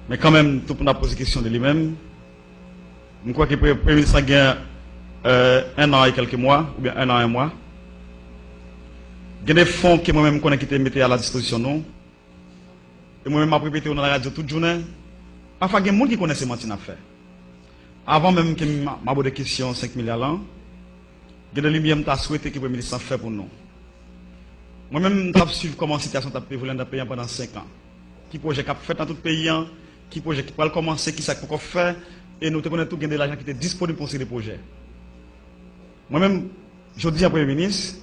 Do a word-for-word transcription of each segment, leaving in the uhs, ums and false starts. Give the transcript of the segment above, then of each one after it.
Men kanmenm, tout moun ap poze kesyon de li menm. M kwè ke pre-, premye minis la gen, euh, un an et quelques mois, oubyen un an, un mois. Gen de fon ke mwen menm m konnen ki te mete a la dispozisyon nou. E mwen menm m ap repete yo nan radyo tout jounen. Pafwa gen moun ki konnen se manti n ap fè. Avan menm ke m, m abòde kesyon senk milya lan, gen de limyè m ta swete ke premye minis lan fè pou nou. Mwen menm, m t ap swiv kòman sitiyasyon t ap evolye anndan peyi an pandan senk an. Ki pwojè k ap fèt nan tout peyi an, ki pwojè ki pral kòmanse, ki sa k poko fè, e nou te konnen tou gen de lajan ki te disponib pou yon seri de pwojè. Mwen menm, jodi an, premye minis,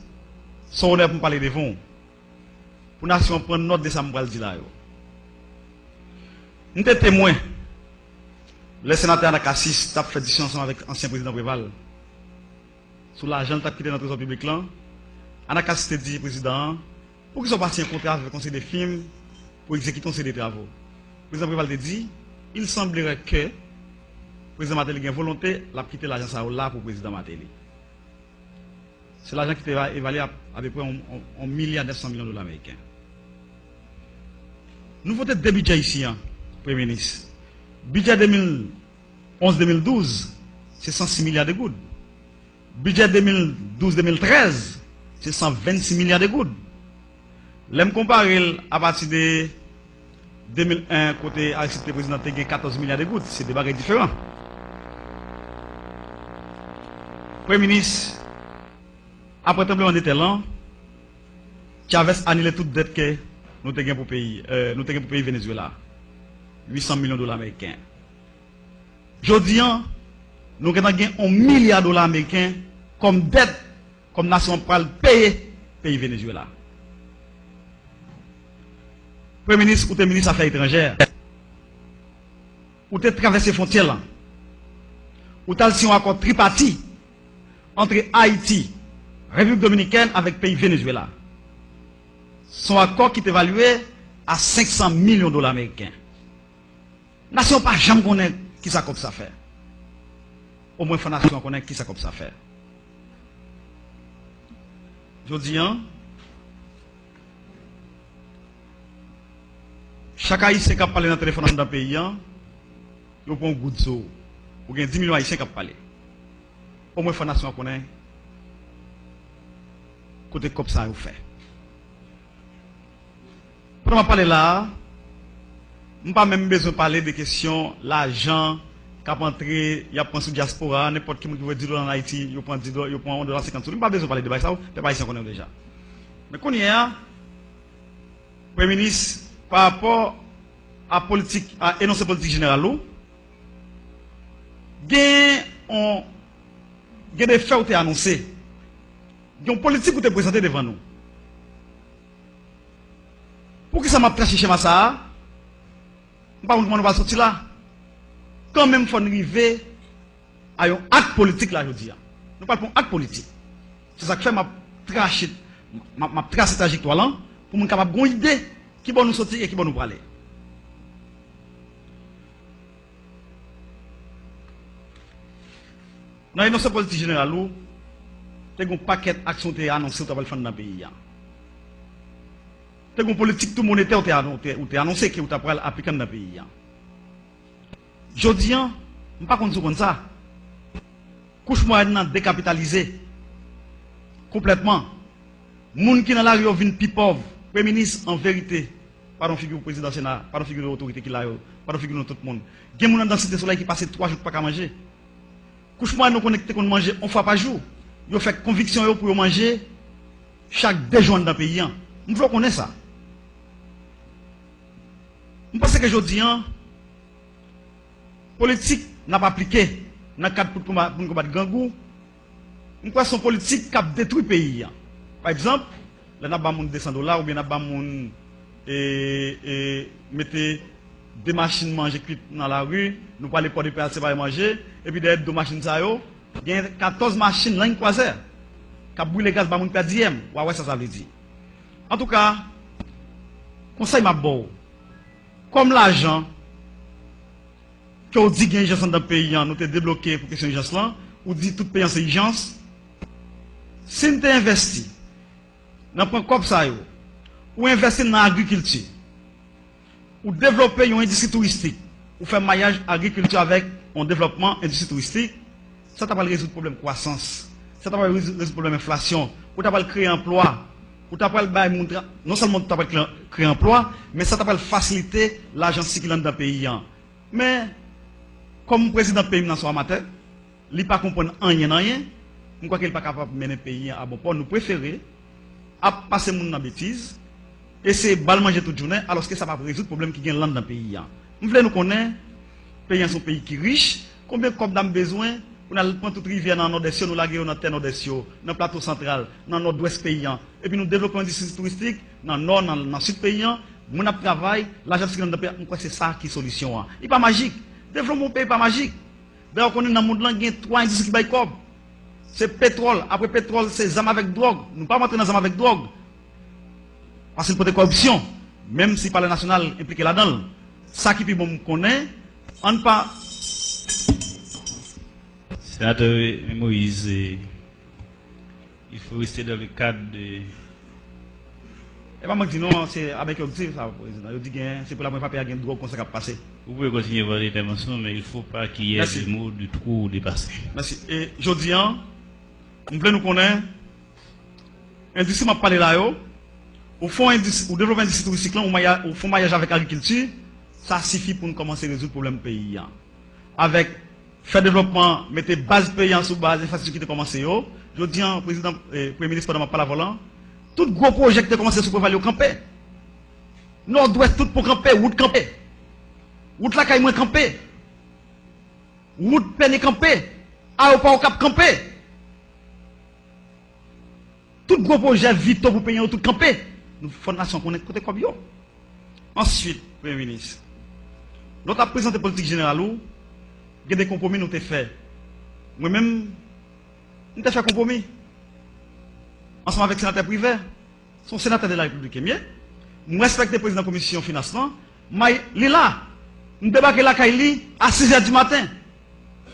se yon onè pou m pale devan w, pou nasyon an pran nòt de sa m pral di la yo. M te temwen lè senatè Anacasis t ap fè diskisyon ansanm avèk ansyen prezidan Preval sou lajan l t ap kite nan trezò piblik lan. Anacasis te di prezidan an, poukisa w pa siyen kontra avèk yon seri de fim pou egzekite yon seri de travo? Prezidan Preval te di, il semblerait que prezidan Martelly gen volonte, l ap kite lajan sa yo la pou prezidan Martelly. Se lajan ki te eva-, evalye a, apeprè yon, yon, yon milya nèf san milyon dola ameriken. Nou vote de bidjè isi an, premye minis. Bidjè de mil onz de mil douz, se san sis milya de goud. Bidjè de mil douz de mil trèz, se san vennsis milya de goud. Lè m konpare l apati de de mil en, kote Aristide te prezidan, te gen katòz milya de goud, se de bagay diferan. Premye minis, apre tranblemanntè lan, Chavez anile tout dèt ke nou te gen pou peyi, euh, nou te gen pou peyi Venezuela. Uit san milyon dola ameriken. Jodi an, nou gentan gen yon milya dola ameriken kòm dèt, kòm nasyon an pral peye peyi Venezuela. Premye minis, ou te minis afè etranjè. Ou te travèse fwontyè lan. Ou t al siyen yon akò tripati ant Ayiti, Repiblik Dominikèn avèk peyi Venezuela. Se yon akò ki te evalye a senk san milyon dola ameriken. Nasyon an pa janm konnen kisa kòb sa fè. Omwen fò nasyon an konnen kisa kòb sa fè. Jodi an, chak Ayisyen k ap pale nan telefòn anndan peyi an, yo pran yon goud sou ou. Ou gen dis milyon Ayisyen k ap pale. Omwen fò nasyon an konnen kote kòb sa yo fè. Pandan m ap pale la a, m pa menm bezwen pale de kesyon lajan k ap antre, y ap pran sou dyaspora a, nenpòt ki moun ki voye dis dola ann Ayiti, yo pran dis dola, yo pran yon dola senkant sou li. M pa bezwen pale de bagay sa yo, pèp ayisyen konnen yo deja. Men kounye a, Premye Minis, pa rapò a politik, a enonse politik jeneral ou, gen yon, gen de fè ou te anonse, gen yon politik ou te prezante devan nou. Poukisa m ap trache chema sa a? M pa konn kòman nou pral soti la. Kanmenm, fò n rive a yon ak politik la jodi a. Nou pral pran yon ak politik. Se sa k fè m ap trache, m ap, m ap trase trajektwa lan pou moun kapab gen yon ide kibò nou soti e kibò nou prale. Nan enonse politik jeneral ou, te gen yon pakèt aksyon ou te anonse ou t ap al fè anndan peyi a. Te gen yon politik tou monetè ou te anon-, ou te, ou te anonse ke ou t ap pral aplike anndan peyi a. Jodi an, m pa konn si w konn sa. Kouch mwayèn nan dekapitalize konplètman. Moun ki nan lari yo vin pi pòv. Premye Minis, an verite, pa nan figi prezidan Sena, pa nan figi otorite ki la yo, pa nan figi nou tout moun. Gen moun anndan Site Solèy ki pase twa jou ki pa ka manje. Kouch mwayèn nou konnen ki te konn manje yon fwa pa jou, yo fè konviksyon yo pou yo manje chak de jou anndan peyi an. M vle w konnen sa. M panse ke jodi an, politik n ap aplike nan kad pou n konba-, pou n konbat grangou, m kwè se yon politik k ap detwi peyi an. Pa egzanp, lè n ap ba moun de san dola oubyen n ap ba moun, e, e, mete de machin manje kwit nan lari, nou prale Pòdepè al separe manje, epi dèyè do machin sa yo, gen katòz machin Land Cruiser k ap brile gaz ba moun pèdiyèm. W a wè sa sa vle di. Antouka, konsèy m ap ba w, kòm lajan ke w di gen ijans anndan peyi an, nou te debloke pou kesyon ijans lan, ou di tout peyi an se ijans. Si n te envèsti nan pran kòb sa yo, ou envèsti l nan agrikilti, ou devlope yon endistri touristik, ou fè mayaj agrikilti avèk yon devlòpman endistri touristik, sa ta pral rezoud pwoblèm kwasans, sa ta pral rezoud, rezoud pwoblèm enflasyon, ou ta pral kreye anplwa, ou ta pral bay moun tra-, non sèlman ou ta pral kreye, kreye anplwa, men sa ta pral fasilite lajan sikile anndan peyi a. Men, kòm prezidan peyi m nan se yon amatè, li pa konprann anyen nan anyen, m kwè ke li pa kapab mennen peyi a a bon pò. Nou prefere ap pase moun nan betiz, eseye ba l manje tout jounen, alòske sa p ap rezoud pwoblèm ki gen anndan peyi a. M vle nou konnen, peyi a se yon peyi ki rich, konbyen kòb n ap bezwen pou n al pran tout rivyè nan Nòdès yo, nou lage yo nan tè Nòdès yo, nan Plato Santral, nan Nòdwès peyi a, epi nou devlope yon endistri touristik nan Nò, nan, nan Sid peyi a, moun ap travay, lajan ap sikile anndan peyi a, m kwè se sa ki solisyon an. Li pa majik. Devlopman yon peyi pa majik. Dayè, w konnen nan mond lan, gen twa endistri ki bay kòb. Se petwòl. Apre petwòl, se zam avèk dwòg. Nou pa rantre nan zam avèk dwòg. Paske l pote kòripsyon. Menm si Palè Nasyonal enplike ladan l. Sa ki pi bon m konnen, ann pa. Senatè Moïse, il faut rester dans le cadre de E pa mwen k di non, se Abèk yo k di sa, prezidan. Yo di gen, se pou lapremyè fwa peyi a gen dwòg konsa k ap pase. Vous pouvez continuer votre intervention, mais il faut pas qu'il y ait Mèsi. Des mots de trop dépassés. Mèsi. E jodi a, m vle nou konnen, endistri m ap pale la yo, ou fè yon endis-, ou devlope endistri touristik lan, ou maya-, ou fè yon mayaj avèk agrikilti, sa sifi pou n kòmanse rezoud pwoblèm peyi a. Avèk fè devlòpman, mete baz peyi a sou baz enfrastrikti ki te kòmanse yo. Jodi a, prezidan, eh, premye minis, pandan m ap pale avè w lan, tout gwo pwojè ki te kòmanse sou Preval yo kanpe. Nòdwès, tout pon kanpe, wout kanpe. Wout lakay mwen kanpe. Wout Pène kanpe. Ayewopò Okap kanpe. Tout gwo pwojè vito pou peyi an yo tout kanpe. Nou fò nasyon konnen kote kòb yo. Answit, premye minis, lè w t ap prezante politik jeneral ou, gen de konpwomi nou te fè. Mwen menm, m te fè konpwomi ansanm avèk senatè Privè. Se yon senatè de la Repiblik ke m ye. M respekte prezidan komisyon finans lan. May, li la. M debake lakay li a sizè di maten.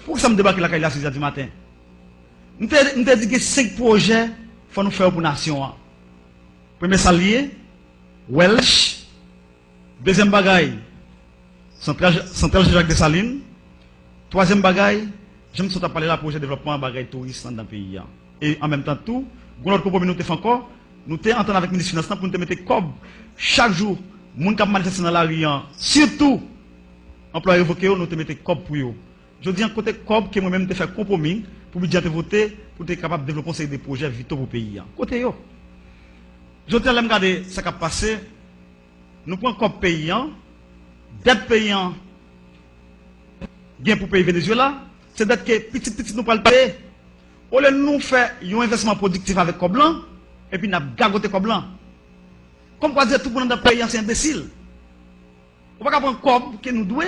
Poukisa m debake lakay li a sizè di maten? M te, m te di gen senk pwojè fò nou fè yo pou nasyon an. Premye sa l ye, Welch. Dezyèm bagay, Santral, Santral Jean-Jacques Dessalines. Twazyèm bagay, jan m sot ap pale la, pwojè devlòpman bagay touris anndan peyi a. E an menm tan tou, gen lòt konpwomi nou te fè ankò, nou te antann avèk minis finans lan pou nou te mete kòb chak jou, moun k ap manifeste nan lari an, sitou anplwaye revoke yo, nou te mete kòb pou yo. Jodi a, kote kòb ke mwen menm m te fè konpwomi pou bidjè an te vote, pou te kapab devlope yon seri de pwojè vito pou peyi a? Kote yo? Jodi a, lè m gade sa k ap pase, nou pran kòb peyi an, dèt peyi an gen pou peyi Venezuela, se dèt ke pitit pitit nou pral peye. Olye nou fè yon envèsman pwodiktif avèk kòb lan, epi n ap gagote kòb lan. Kòm kwa di tout moun anndan peyi an se enbesil. Ou pa ka pran kòb ke nou dwe,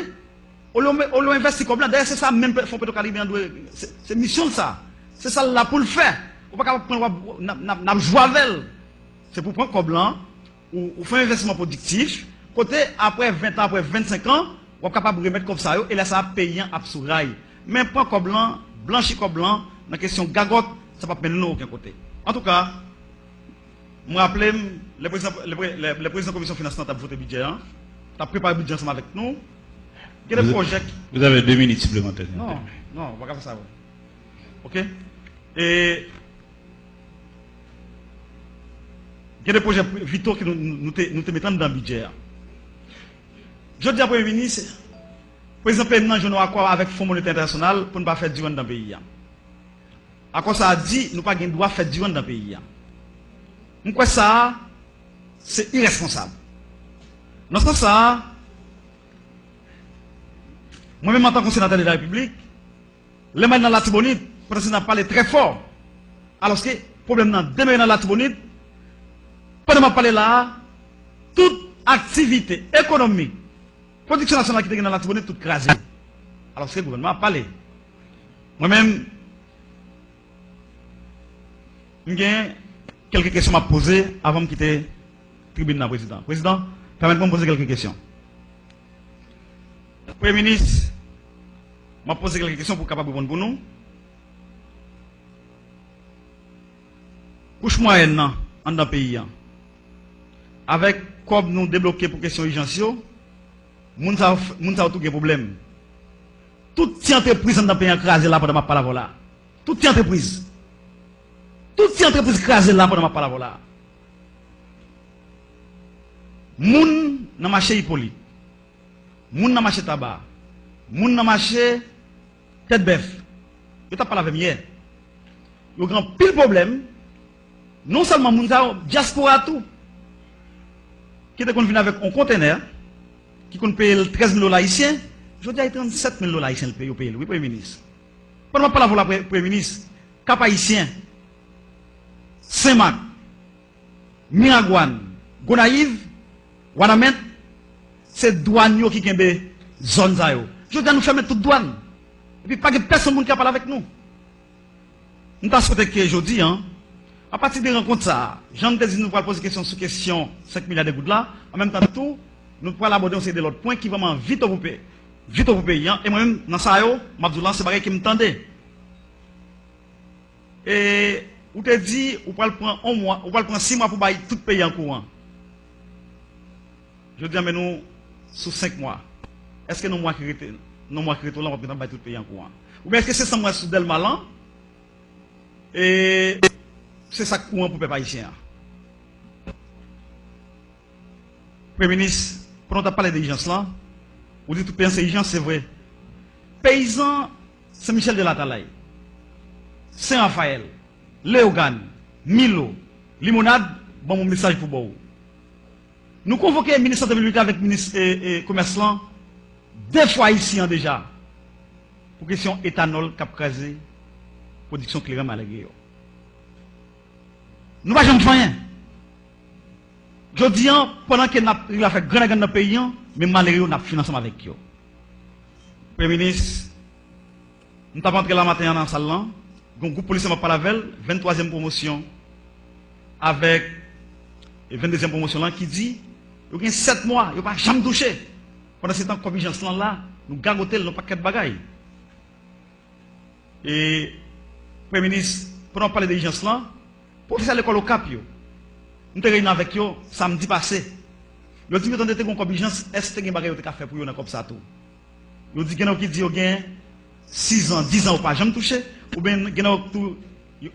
olye w me-, olye w envèsti kòb lan. Dayè, se sa menm pe-, Fon Petro Caribe an dwe, se, se misyon l sa. Se sa l la pou l fè. Ou pa ka pran, w ap, n ap, n ap, n ap jwe avè l. Se pou pran kòb lan, ou, ou fè yon envèsman pwodiktif, kote apre ven tan, apre vennsenk an, w ap kapab remèt kòb sa yo, e lè sa a, peyi an ap sou ray. Men pran kòb lan, blanchi kòb lan, nan kesyon gagòt, sa p ap mennen nou okenn kote. Antouka, m raple m, lè prezidan, lè pre-, lè, lè prezidan komisyon finans lan t ap vote bidjè an, t ap prepare bidjè ansanm avèk nou, gen de pwojè ki... Vous avez deux minutes supplémentaires. Non, non, ou pa ka fè sa vre. Oke? E gen de pwojè vito ke nou, nou te, nou te mete anndan bidjè a. Jodi a, premye minis, prezidan peyi m nan jwenn yon akò avèk Fon Monetè Entènasyonal pou n pa fè diri anndan peyi a. Akò sa a di nou pa gen dwa fè diri anndan peyi a. M kwè sa a se irèsponsab. Nan sans sa a, mwen menm antanke yon senatè de la Repiblik, lè m al nan Latibonit, pandan se n ap pale trè fò, alòske pwoblèm nan demere nan Latibonit, pandan m ap pale la a, tout aktivite ekonomik, pwodiksyon nasyonal ki te gen nan Latibonit, tout kraze. Alòske gouvènman ap pale. Mwen menm, m gen kèlke kesyon m ap poze avan m kite tribin nan, prezidan. Prezidan, pèmèt mwen poze kèlke kesyon. Premye minis, m ap poze kèlke kesyon pou w kapab reponn pou nou. Kouch mwayèn nan anndan peyi a, avèk kòb nou debloke pou kesyon ijans yo, Moun sa yo, moun sa yo tou gen pwoblèm. Tout ti antrepriz anndan peyi an kraze la pandan m ap pale avè w la. Tout ti antrepriz. Tout ti antrepriz kraze la pandan m ap pale avè w la. Moun nan mache Ipolit, moun nan mache Taba, moun nan mache Tèt Bèf, yo t ap pale avè m yè. Yo gen anpil pwoblèm. Non sèlman moun sa yo, dyaspora tou, ki te konn vin avèk yon kontenè, ki konn peye l trèz mil dola ayisyen, jodi a e trannsèt mil dola ayisyen l peye, yo peye l, wi, Premye Minis. Pandan m ap pale avè w la, Pre-, Premye Minis, Kap Ayisyen, Senmak, Miragwàn, Gonayiv, Wanament, se dwàn yo ki kenbe zòn sa yo. Jodi a nou fèmen tout dwàn. Epi pa gen pèsonn moun ki ap pale avèk nou. M ta swete ke jodi a, apati de rankont sa a, jan m te di nou pral poze kesyon sou kesyon senk milya de goud la, an menm tan tou, nou pral abòde yon seri de lòt pwen ki vrèman vito pou pe-, vito pou peyi an. E mwen menm, nan sa yo, m ap di w la, se bagay ke m tande. E ou te di ou pral pran yon mwa, ou pral pran sis mwa pou bay tout peyi an kouran. Jodi a, men nou sou senk mwa. Èske nan mwa ki rete, nan mwa ki rete w la, w ap gentan bay tout peyi an kouran? Oubyen èske se san mwa sou Dèlma lan, e se sa k kouran pou pèp ayisyen an? Premye Minis, pandan w t ap pale de ijans lan, ou di tout peyi an se ijans, se vre. Peyizan Sen Michèl de Latalay, Sen Rafayèl, Leyogàn, Milo, Limonad, ban m yon mesaj pou ba w. Nou konvoke minis sante piblik la avèk minis, e, e, komès lan de fwa isi an deja pou kesyon etanòl k ap kraze pwodiksyon kleren malere yo. Nou pa janm fè anyen. Jodi an, pandan ke n ap rive a fè grangrann nan peyi an, men malere yo n ap fin ansanm avèk yo. Premye Minis, m t ap antre la maten an nan sal lan, gen yon gwoup polisye m ap pale avè l, venntwazyèm pwomosyon, avèk, e, venndezyèm pwomosyon lan ki di yo gen sèt mwa, yo pa janm touche. Pandansetan, kòb ijans lan la, nou gagote l nan pakèt bagay. E, Premye Minis, pandan w ap pale de ijans lan, pwofesè lekòl Okap yo, m te reyini avèk yo samdi pase. Yo di m yo tande te gen yon kòb ijans, èske te gen bagay yo te ka fè pou yo nan kòb sa tou? Yo di gen nan yo ki di yo gen sizan, dizan yo pa janm touche, oubyen gen nan yo tou yo,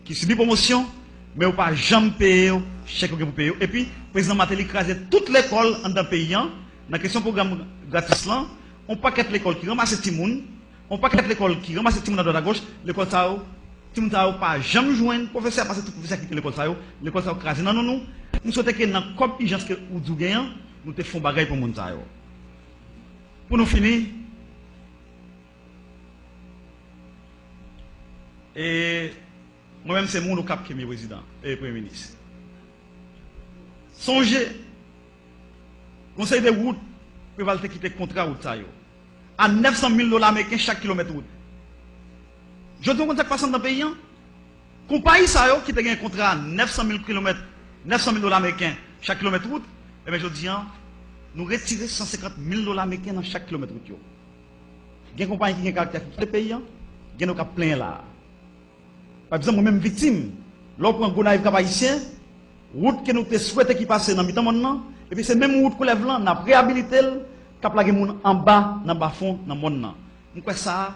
ki sibi pwomosyon, men yo pa janm peye yo chèk yo gen pou peye yo. Epi, Prezidan Martelly kraze tout lekòl anndan peyi an, nan kesyon pwogram gratis lan, yon pakèt lekòl ki ranmase timoun, yon pakèt lekòl ki ranmase timoun adwat agoch, lekòl sa yo, timoun sa yo pa janm jwenn pwofesè, paske tout pwofesè kite lekòl sa yo, lekòl sa yo kraze nan nou nou. M swete ke nan kòb ijans ke ou di w gen an, nou te fè yon bagay pou moun sa yo. Pou nou fini, e, mwen menm se moun Okap ke m ye, Prezidan, e, Premye Minis. Sonje, yon seri de wout, Preval te kite kontra wout sa yo a nèf san mil dola ameriken chak kilomèt wout. Jodi a, w konn sa k pase anndan peyi an? Konpayi sa yo ki te gen kontra a nèf san mil kilomèt, nèf san mil dola ameriken chak kilomèt wout, ebyen, jodi a, nou retire san senkant mil dola ameriken nan chak kilomèt wout yo. Gen konpayi ki gen karaktè ki kite peyi an, gen yo k ap plenyen la a. Pa egzanp, mwen menm viktim, lè w pran Gonayiv Kap Ayisyen, wout ke nou te swete ki pase nan mitan mòn nan, epi se menm wout koulèv lan, n ap reyabilite l, k ap lage moun anba, nan bafon, nan mòn nan. M kwè sa a,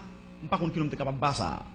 m pa konn kilè m te kapab ba sa a.